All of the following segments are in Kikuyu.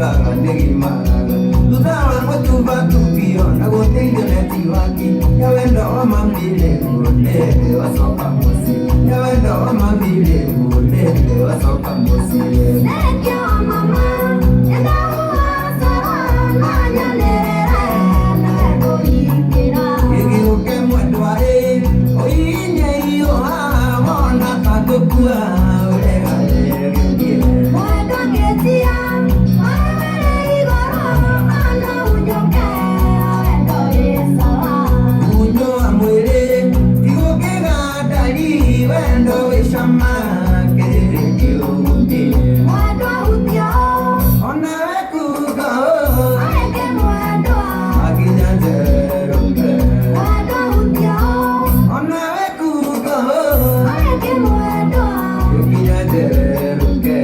Thutha nĩgimaraga thutha wa gũtubatubio na gũteithio netiwaki ya wendo wa mami rĩu nĩndĩ wacoka mũciĩ, ya wendo wa mami rĩu nĩndĩ wacoka mũciĩ. Thank you, mama. Gĩgĩũke mwendwa ĩ ũinye iũha wona ta ngũkua ũregane gĩthiĩ. Munyo wa mwĩrĩ tigũkĩga ndari wendo wĩ cama kĩrĩrĩ kĩũgũthie. Onawe kuga ũũ maginya njerũke. Onawe kuga ũũ nginya njerũke.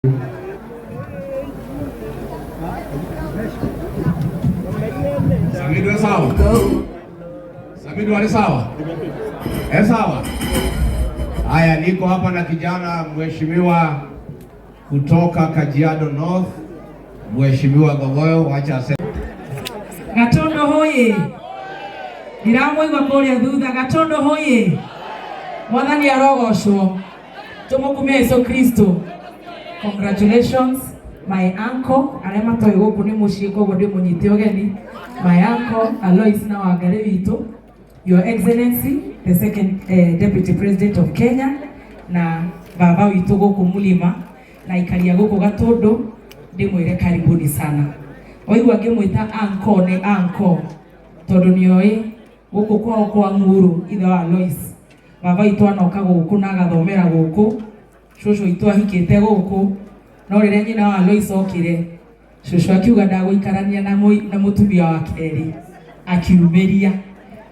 Thank Samido sawa? Samido ali sawa? Eh, sawa. Haya, niko hapa na kijana mheshimiwa kutoka Kajiado North, Mheshimiwa Gogoyo, wacha aseme. Gatondo hoye, ndiramũigua kũrĩa thutha. Gatondo hoye, mwathani arogocwo, tũmũkumie Yesu Kristo. Congratulations, my uncle, arĩa matoĩ gũkũ nĩ mũciĩ, koguo ndĩmũnyite ũgeni, my uncle Alois na Wangari witũ, Your Excellency the second Deputy President of Kenya, na baba witũ gũkũ Mulima na ikaria gũkũ Gatũndũ, ndĩmwĩre karibuni sana. Waigua ngĩmwĩta uncle nĩ uncle tondũ nĩoĩ gũkũ kwao kwa Ng'uru, ithe wa Alois, baba witũ anoka gũkũ na agathomera gũkũ, cũcũ witũ ahikĩte gũkũ, no rĩrĩa nyina wa Alois okire, cũcũ akiuga ndagũikarania na mũtumia wa kerĩ, akiumĩria.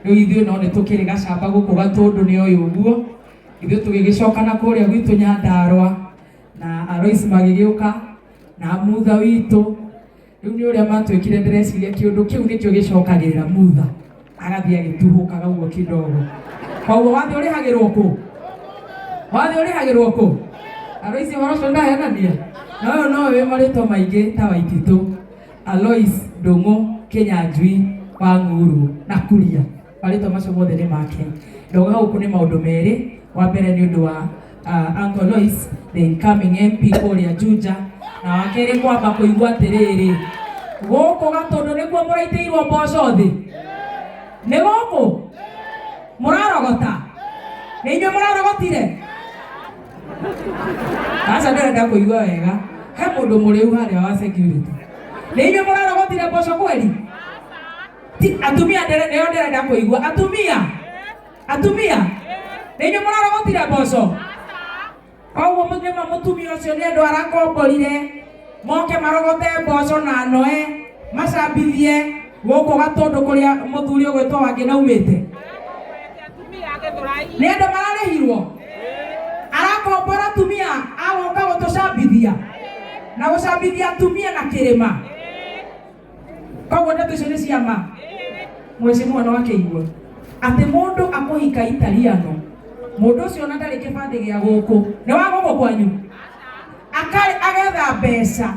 Rĩu ithuĩ no nĩ tũkĩrĩ gacamba gũkũ Gatũndũ nĩ oĩ ũguo, ithuĩ tũgĩgĩcoka na kũrĩa gwitũ Nyandarũa na Alois magĩgĩũka na mutha witũ. Rĩu nĩ ũrĩa matwĩkire, ndĩreciria kĩũndũ kĩu nĩkĩo gĩcokagĩrĩra mutha agathiĩ agĩtuhũkaga ũguo kidogo. Koguo wathiĩ ũrĩhagĩrwo kũ? Wathiĩ ũrĩhagĩrwo kũ? Alois, ũhoro ũcio ndahenania na ũyũ no wĩ marĩtwa maingĩ ta Waititũ, Alois Ndũng'ũ Kĩnyanjui wa Ng'uru na Kuria, marĩtwa macio mothe nĩ make. Ndoga gũkũ nĩ maũndũ merĩ. Wa mbere nĩ ũndũ wa Uncle Alois, the incoming MP kũrĩa Juja, na wa kerĩ kwamba kũigua atĩrĩrĩ, gũkũ Gatũndũ nĩkuo mũraitĩirwo mboco thĩ, nĩ gũkũ mũrarogota, nĩ inyuĩ mũrarogotire? Aca, ndĩrenda kũigua wega, he mũndũ mũrĩu harĩa wa security, nĩ inyuĩ mũrarogotire? mararogotire mboco kweli? Ti atumia nĩo ndĩrenda kũigua. Atumia, atumia nĩ inyuĩ mũrarogotire mboco? Koguo nĩma mũtumia ũcio nĩ andũ arakomborire moke marogote mboco na noe macambithie gũkũ Gatũndũ kũrĩa mũthuri ũgwĩtwo Wangĩ naumĩte. Nĩ andũ mararĩhirwo arakombora atumia agoka gũtũcambithia na gũcambithia atumia na kĩrĩma. Koguo ndeto icio nĩ ciama. Mheshimiwa no akĩigua atĩ mũndũ akũhika Italiano, mũndũ ũcio ona ndarĩ kĩbandĩ gĩa gũkũ, nĩ wa gũkũ kwanyu, akarĩ agetha mbeca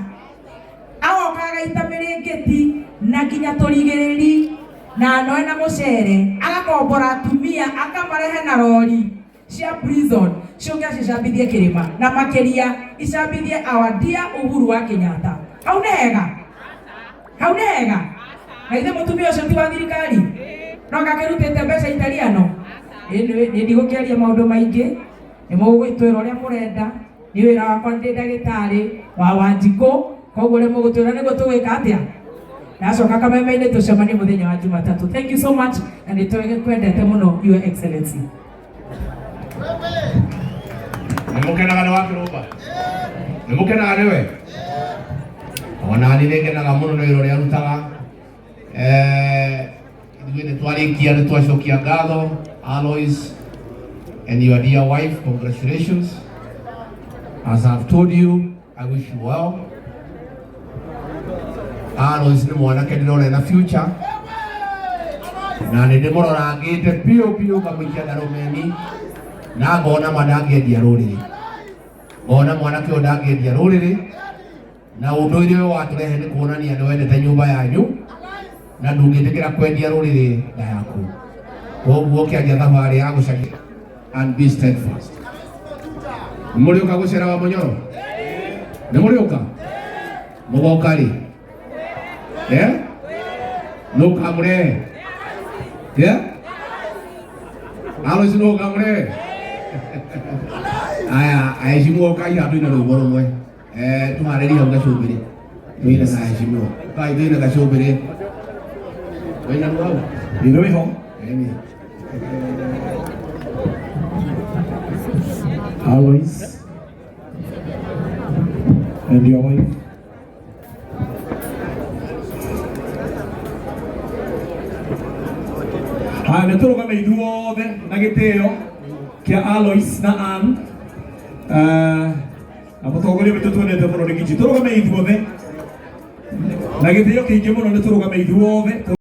agoka agaita mĩrĩngĩti na nginya tũrigĩrĩri na noe na mũcere, agakombora atumia akamarehe na rori cia prison ciũke cicambithie kĩrĩma na makĩria icambithie our dear Uhuru wa Kenyatta. Hau nĩ hega, hau nĩ hega. Na ithe mũtumia ũcio ti wa thirikari no gakĩrutĩte mbeca Italiano. Nĩ ndigũkĩaria maũndũ maingĩ, nĩ mũgũgĩtwĩra ũrĩa mũrenda. Nĩ wĩra wakwa ndĩ ndagĩtarĩ wa Wanjikũ, koguo ũrĩa mũgũtwĩra nĩguo tũgwĩka atĩa. Ndacoka kameme-inĩ tũcemanie mũthenya wa Jumatatũ. Thank you so much na nĩ twendete mũno Your Excellency. Nĩ mũkenaga nĩ wa Kĩrũmba? Nĩ mũkenaga nĩwe? Ona niĩ nĩ ngenaga mũno nĩ wĩra ũrĩa arutaga. Ithuĩ nĩ twarĩkia nĩ twacokia ngatho Alois and your dear wife, congratulations. As I've told you, I wish you well. Alois nĩ mwanake ndĩrona ena future na nĩ ndĩmũrorangĩte biũ biũ ngamũikia ndarũmeni na ngona ma ndangĩendia rũrĩrĩ, ngona mwanake ũyũ ndangĩendia rũrĩrĩ, na ũndũire ũyũ watũrehe nĩ kuonania nĩ wendete nyũmba yanyu na ndũngĩtĩkĩra kwendia rũrĩrĩ nda yaku. Koguo ũkĩanjia thabarĩ ya gũcaria and be steadfast. Nĩ mũrĩũka gũcera wa Mũnyoro? Nĩ mũrĩũka? Mũgoka rĩ? Eh? Nũ ũkamũrehe? Eh? Alois nũ ũkamũrehe? Aya, aheshimiwa ũkai haha tũine rwĩmbo rũmwe. Tũharĩrie hau gacũmbĩrĩ. Tũine na aheshimiwa. Ũkai tũine gacũmbĩrĩ. Wĩna ruo hau? Nĩ wĩho. Ĩni. Alois and your wife. Haya, nĩ tũrũgame ithuothe na gĩtĩo kĩa Alois na Ann. Na mũtongoria witũ twendete mũno nĩ Gichi. Tũrũgame ithuothe na gĩtĩo kĩingĩ mũno, nĩ tũrũgame ithuothe.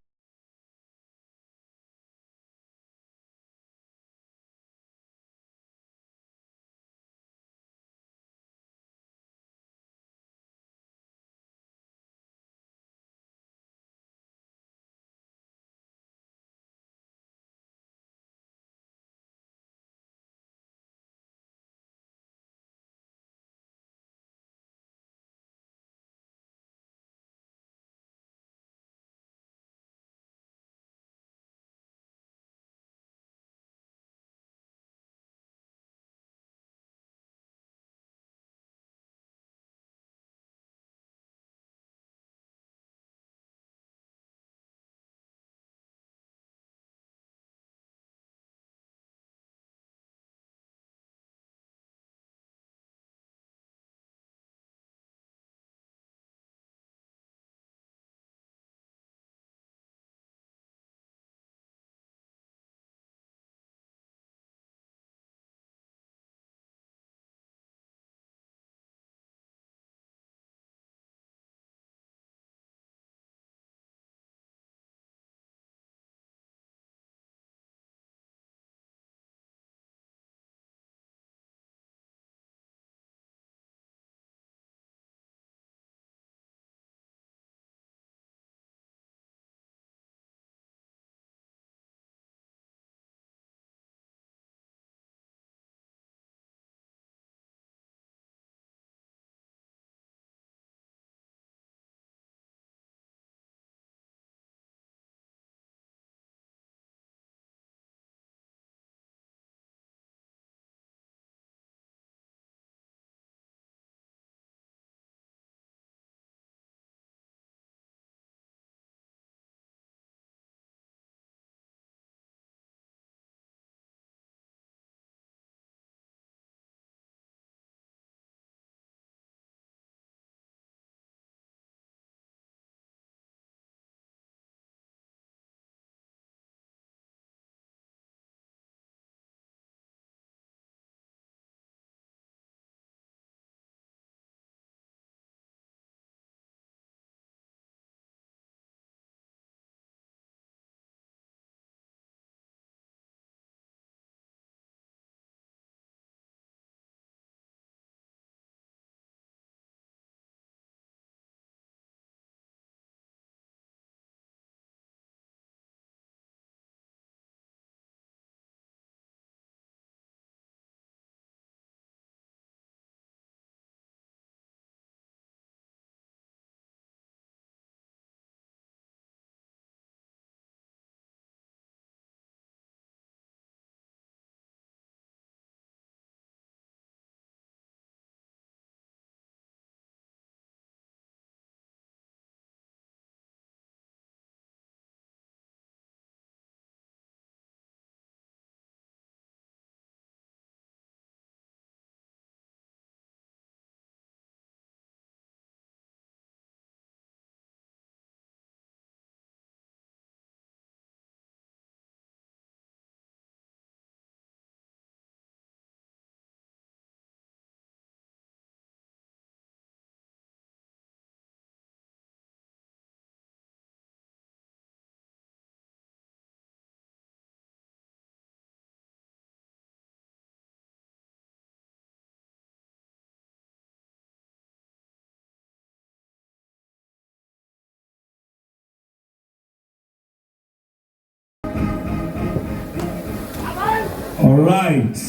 Alright.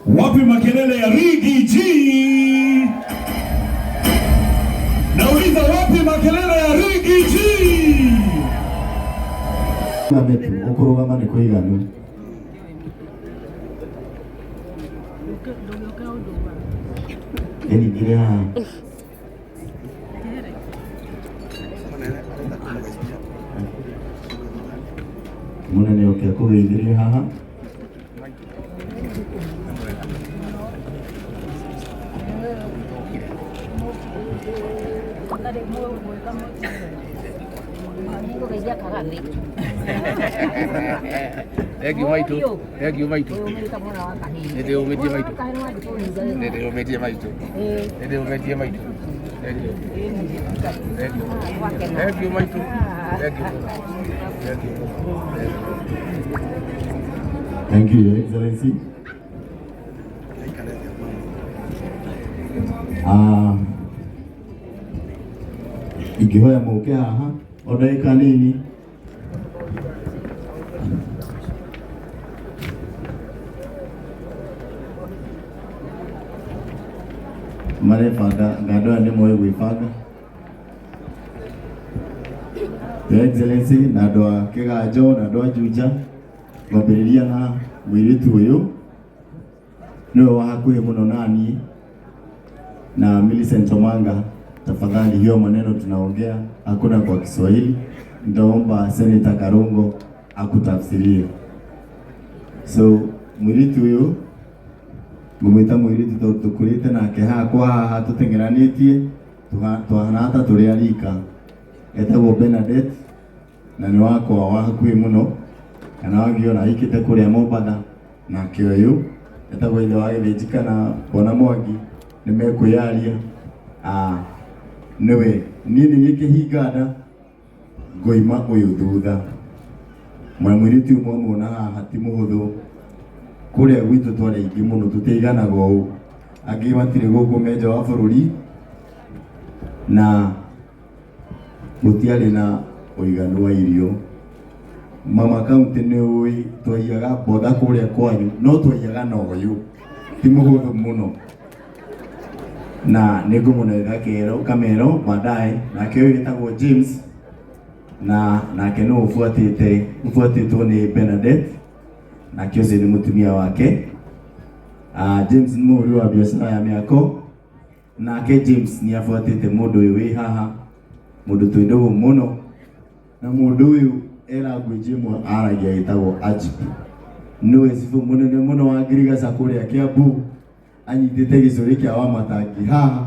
Wapi makelele ya Riggy G? Nauliza wapi makelele ya Riggy G? Metu ũkũrũgama nĩ kũiganu. Ĩningĩre haha. Mũnene oke akũgeithĩrie haha. Thank you maitu. Thank you maitu. Nĩndĩũmĩtie maitu. Nĩndĩũmĩtie maitu. Nĩndĩũmĩtie maitu. Thank you. Thank you. Thank you maitu. Thank you. Thank you. Thank you, Your Excellency. Ah, ingĩhoya mũke haha o ndagĩka nini. Marebanga nga andũ aya nĩ moĩ gwĩbanga. Your Excellency na andũ a Kĩganjo na andũ a Juja, ngwambĩrĩria na mũirĩtu ũyũ nĩwe wa hakuhĩ mũno naniĩ na Millicent Omanga. Tafadhali, hiyo maneno tunaongea hakuna kwa Kiswahili, nitaomba Senator Karungo akutafsirie. So mũirĩtu ũyũ ngũmwĩta mũirĩtu tondũ tũkũrĩte nake haha kwa haha tũteng'eranĩtie twahana ta tũrĩ a rika. Etagwo Bernadette na nĩ wakwa wa hakuhĩ mũno, kana wangĩona aikĩte kũrĩa Mombatha. Nake ũyũ etagwo ithe wa Gĩthĩnji kana Bwana Mwangi, nĩ mekwĩyaria. Nĩwe niĩ nĩ niĩ kĩhinga nda ngoima ũyũ thutha. Mwana mũirĩtu ũyũ mwamuona haha ti mũhũthũ. Kũrĩa gwitũ twarĩ aingĩ mũno, tũtiaiganaga ũũ, angĩ matirĩ gũkũ me nja wa bũrũri, na gũtiarĩ na ũiganu wa irio. Mama kaunti nĩ ũĩ twaiyaga mbotha kũrĩa kwanyu, no twaiyaga na ũyũ ti mũhũthũ mũno, na nĩ ngũmũnenga kero kamero baadaye. Nake ũyũ wĩtagwo James, na nake nĩ ũbuatĩtwo nĩ Bernadette, nake ũcio nĩ mũtumia wake. James nĩ mũhũri wa biacara ya mĩako, nake James nĩ abuatĩte mũndũ ũyũ wĩ haha, mũndũ twĩ ndũgũ mũno, na mũndũ ũyũ e language ĩmwe aragia ĩtagwo Ajib. Nĩwe cibũ mũnene mũno wa Ngirigaca kũrĩa Kiambu, anyitĩte gĩcũrĩ kĩa Wamatangi haha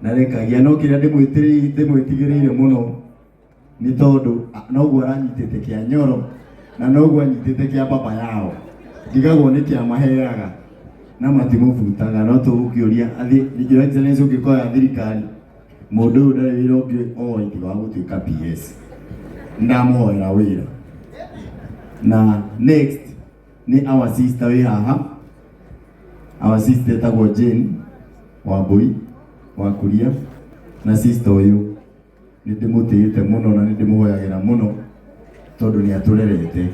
na rekagia, no kĩrĩa ndĩmwĩtigĩrĩire mũno nĩ tondũ noguo aranyitĩte kĩa Nyoro na noguo anyitĩte kĩa baba yao, ndigagwo nĩ kĩa maheaga na matimũbutaga. No tũgũkĩũria Your Excellency, ũngĩkoya thirikari mũndũ ũyũ ndarĩ wĩra ũngĩ oĩ tiga wa gũtuĩka PS, ndamũhoera wĩra. Na next nĩ our sister wĩ haha. Our sister etagwo Jane Wambui wa Kuria, na sister ũyũ nĩ ndĩmũtĩĩte mũno na nĩ ndĩmũhoyagĩra mũno tondũ nĩ atũrerete,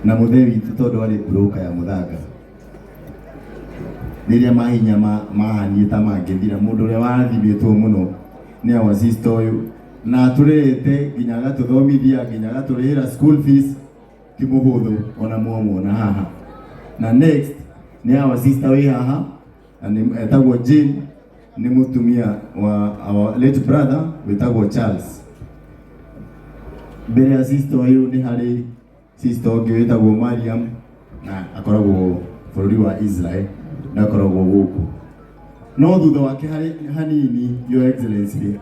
na mũthee witũ tondũ arĩ broker ya mũthanga, rĩrĩa mahinya mahaniĩ ta mangĩthira, mũndũ ũrĩa warathimĩtwo mũno nĩ our sister ũyũ, na atũrerete nginya agatũthomithia nginya agatũrĩhĩra school fees, ti mũhũthũ ona mwamuona haha. Na next nĩ our sister wĩ haha, na nĩ etagwo Jane, nĩ mũtumia wa our late brother wĩtagwo Charles. Mbere ya sister ũyũ nĩ harĩ sister ũngĩ wĩtagwo Mariam, na akoragwo bũrũri wa Israel, na akoragwo gũkũ. No thutha wake harĩ hanini, Your Excellency,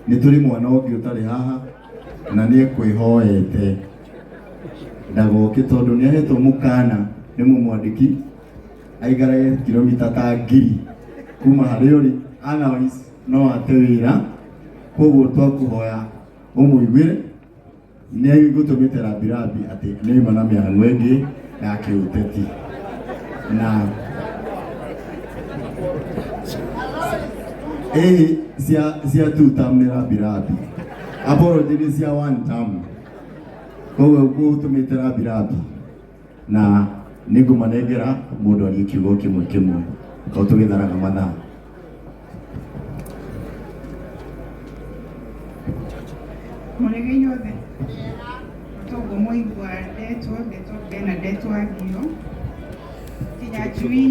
nĩ tũrĩ mwana ũngĩ ũtarĩ haha na nĩ ekwĩhoete ndagoke tondũ nĩ ahetwo mũkana nĩ mũmwandĩki aikarage kilomita ta 1000 kuma harĩa ũrĩ, otherwise no ate wĩra. Koguo twakũhoya ũmũiguĩre, nĩ egũtũmĩte rambirambi atĩ nĩ auma na mĩhang'o ĩngĩ ya kĩũteti. Na ĩĩ cia two term nĩ rambirambi, apology nĩ cia one term, koguo gũtũmĩte rambirambi. Na Nĩ ngũmanengera mũndũ arie kiugo kĩmwe kĩmwe o tũgĩtharaga mathaa. Mũrĩge inyuothe toguo mwaigua ndetwo ndetwo Bernadette Wangio Kinyanjui.